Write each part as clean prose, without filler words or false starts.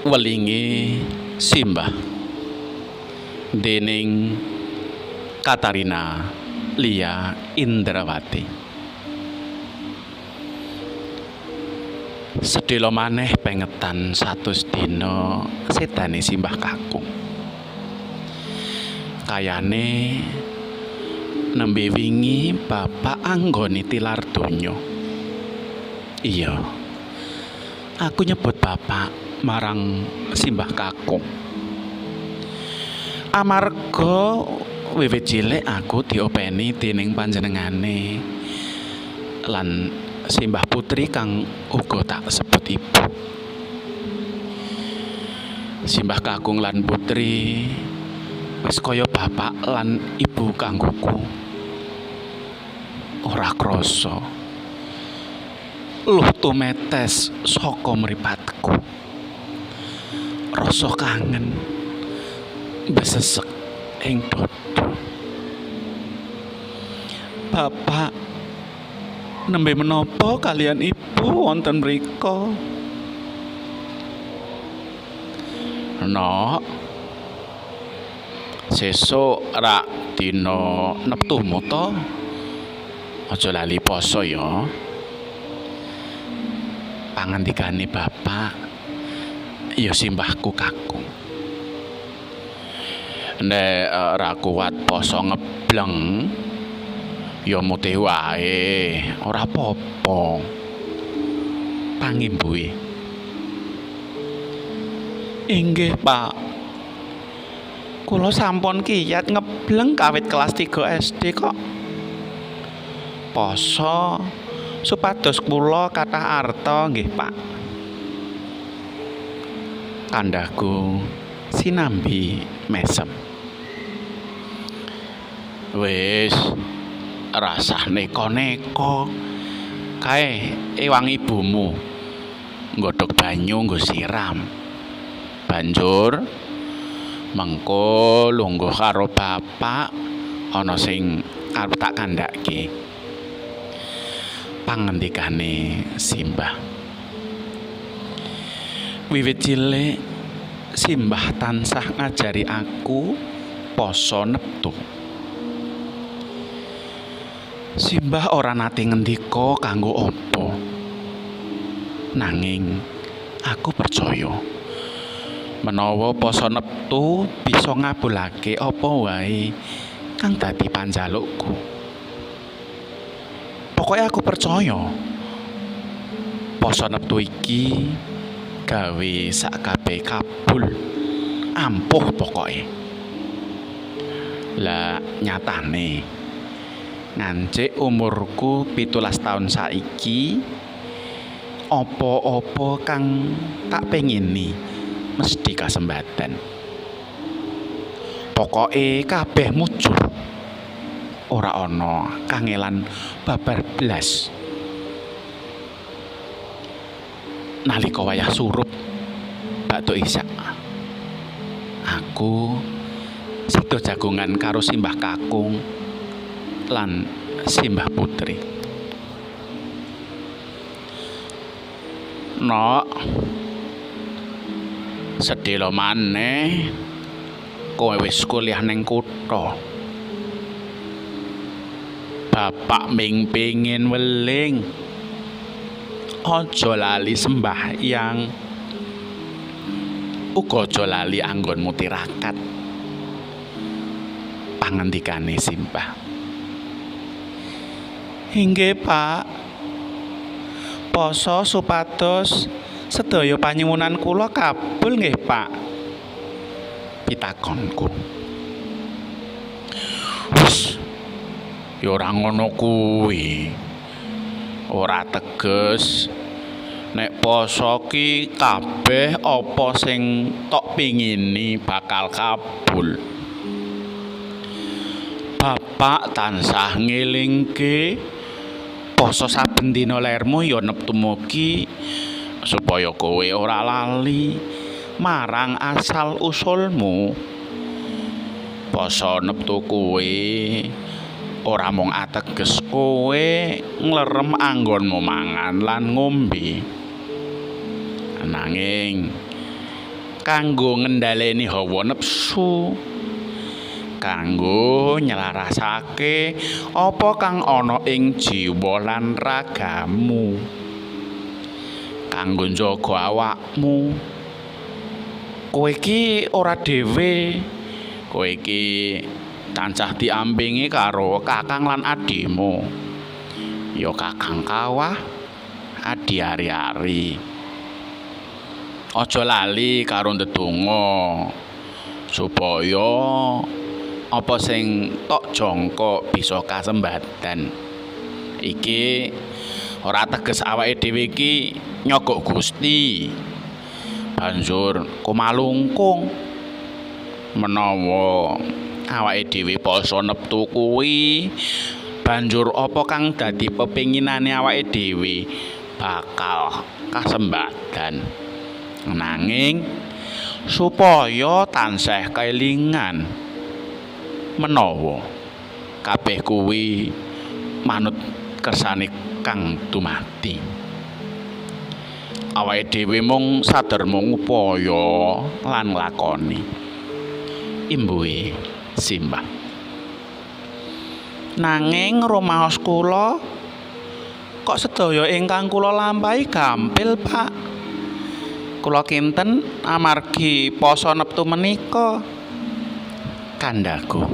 Welinge Simbah dening Katarina Lia Indrawati. Sedhela maneh pengetan 100 dina sedane simbah kakung. Kayane nembe wingi bapak anggone tilar donya. Iya. Aku nyebut bapak marang simbah kakung. Amarga wiwit cilik aku diopeni dening panjenengane lan simbah putri kang uga tak sebut ibu. Simbah kakung lan putri wis kaya bapak lan ibu kanggoku. Ora krasa luh tumetes saka mripatku. Rasa kangen besesek ing dada. Bapak nembe menapa kalian ibu wonten mriku? Nok, sesuk rak dina neptumu to? Aja lali poso ya. Pangandikane bapak ya simbahku kakung. Nek ora kuat poso ngebleng ya mutih wae, ora apa-apa. Pangimbuhe. Inggih, Pak. Kula sampun kiyat ngebleng kawit kelas 3 SD kok. Poso supados kula kathah arta nggih, Pak. Kandhaku sinambi mesem. Wis rasah neko-neko. Kae ewang ibumu nggodhog banyu nggo siram. Banjur mengko lungguh karo bapak ana sing arep tak kandhake. Pangendikane simbah. Wiwit cilik simbah tansah ngajari aku poso neptu. Simbah ora nate ngendika kanggo apa. Nanging aku percaya menawa poso neptu bisa ngabulake apa wae kang dadi panjalukku. Pokoke aku percaya poso neptu iki gawe sak kabeh kabul, ampuh pokoke. Lah nyatane ngancik umurku 17 taun saiki, apa-apa kang tak pengini mesti kasembadan. Pokoke kabeh mujur. Ora ana kangelan babar blas. Nalika wayah surup bakdo isya, aku sida jagongan karo simbah kakung lan simbah putri. Nok, sedhela maneh kowe wis kuliah ning kutha. Bapak ming pengin weling. Aja lali sembahyang. Uga aja lali anggonmu tirakat. Pangandikane simbah. Inggih, Pak. Poso supados sedaya panyuwunan kula kabul nggih, Pak. Pitakonku. Wis, ya ora ngono kuwi. Ora teges. Nek poso ki kabeh apa sing tok pingini bakal kabul. Bapak tansah ngelingke poso saben dina lermu ya neptu mugi supaya kowe ora lali marang asal usulmu. Poso neptu kuwi ora mung ateges kowe nglerem anggonmu mangan lan ngombe. Nanging Kanggo ngendhaleni hawa nepsu, kanggo nyelarasake apa kang ana ing jiwa lan ragamu, kanggo njaga awakmu. Kowe iki ora dhewe, kowe iki tansah diampingi karo kakang lan adhimu. Ya kakang Kawah, adhi Ari-ari. Aja lali karo ndedonga supaya apa sing tok jangka bisa kasembadan. Iki ora teges awake dhewe iki nyogok Gusti. Banjur kumalungkung menawa awake dhewe poso neptu kuwi, banjur apa kang dadi pepinginane awake dhewe bakal kasembadan. Nanging supaya tansah kelingan menawa kabeh kuwi manut kersane kang dumadi. Awake dhewe mung saderma ngupaya lan nglakoni imbuhe simbah. Nanging rumaos kula kok sedaya ingkang kula lampahi gampil, Pak. Kula kinten amargi poso neptu menika, kandhaku.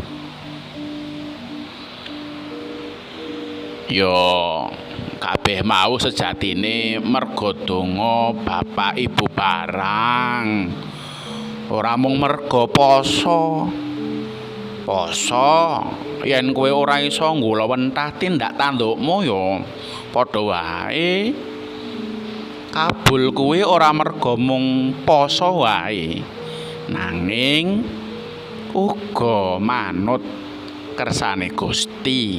Ya kabeh mau sejatine merga donga bapak ibu barang. Ora mung merga poso. Poso yen kowe ora iso nggulawentah tindak tandukmu ya padha wae. Kabul kuwi ora merga mung poso wae, nanging uga manut kersane Gusti.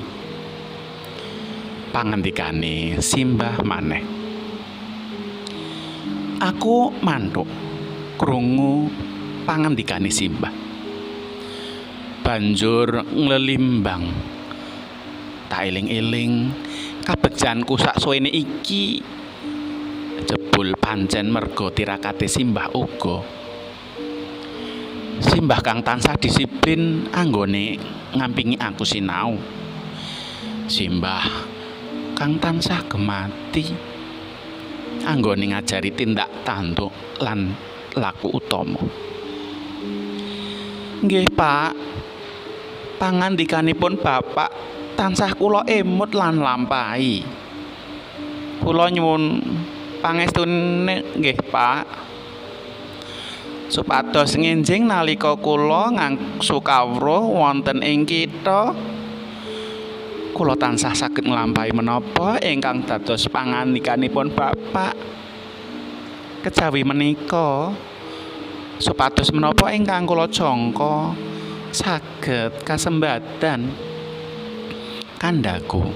Pangendikane simbah maneh. Aku mantuk krungu pangendikane simbah. Banjur nglelimbang. Tak eling-eling kabegjanku saksuwene iki jebul pancen merga tirakate simbah uga. Simbah kang tansah disiplin anggone ngampingi aku sinau. Simbah kang tansah gemati anggone ngajari tindak tanduk lan laku utama. Nggih, Pak. Pangandikanipun Bapak tansah kula emut lan lampahi. Kula nyuwun pangestune nggih, Pak. Supados ngenjing nalika kula ngangsu kawruh wonten ing kitha, kula tansah saged nglampahi menapa ingkang dados pangandikanipun Bapak. Kejawi menika supados menapa ingkang kula jangka saged kasembadan, kandhaku.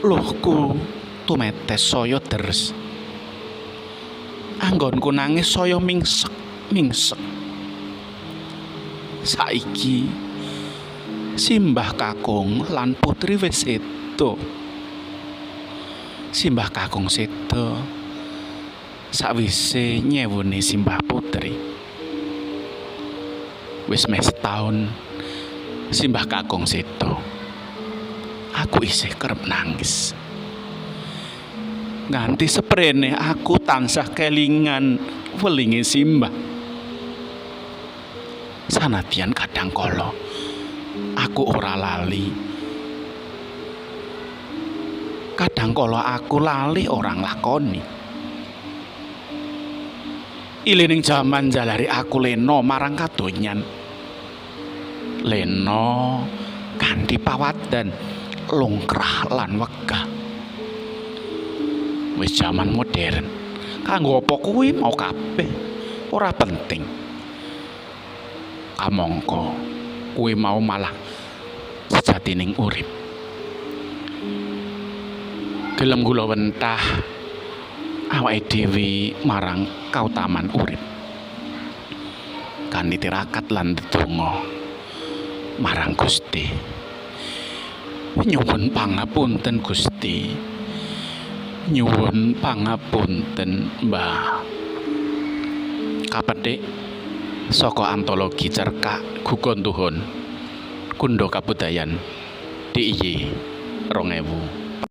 Luhku tumetes saya deres. Anggonku nangis saya mingsek-mingsek. Saiki simbah kakung lan putri wis sedo. Simbah kakung sedo sakwise nyewune simbah putri. Wis meh setahun simbah kakung sedo. Aku isih kerep nangis. Nganti seprene aku tansah kelingan welinge simbah. Sanadyan kadang kala aku ora lali. Kadang kala aku lali ora nglakoni. Ilining jaman jalari aku lena marang kadonyan. Lena kanthi pawadan longkrah lan wegah. Wis jaman modern, kanggo apa kuwi mau kabeh ora penting. Kamangka kuwi mau malah sejatining urip. Gelem kula wentah awake dhewe marang kautaman urip. Kanthi tirakat lan ndedonga marang Gusti. Nyuwun pangapunten Gusti. Nyuwun pangapunten, Mbah. Kapetik saka antologi cerkak Gugon Tuhun Kundha Kabudayan DIY 2000.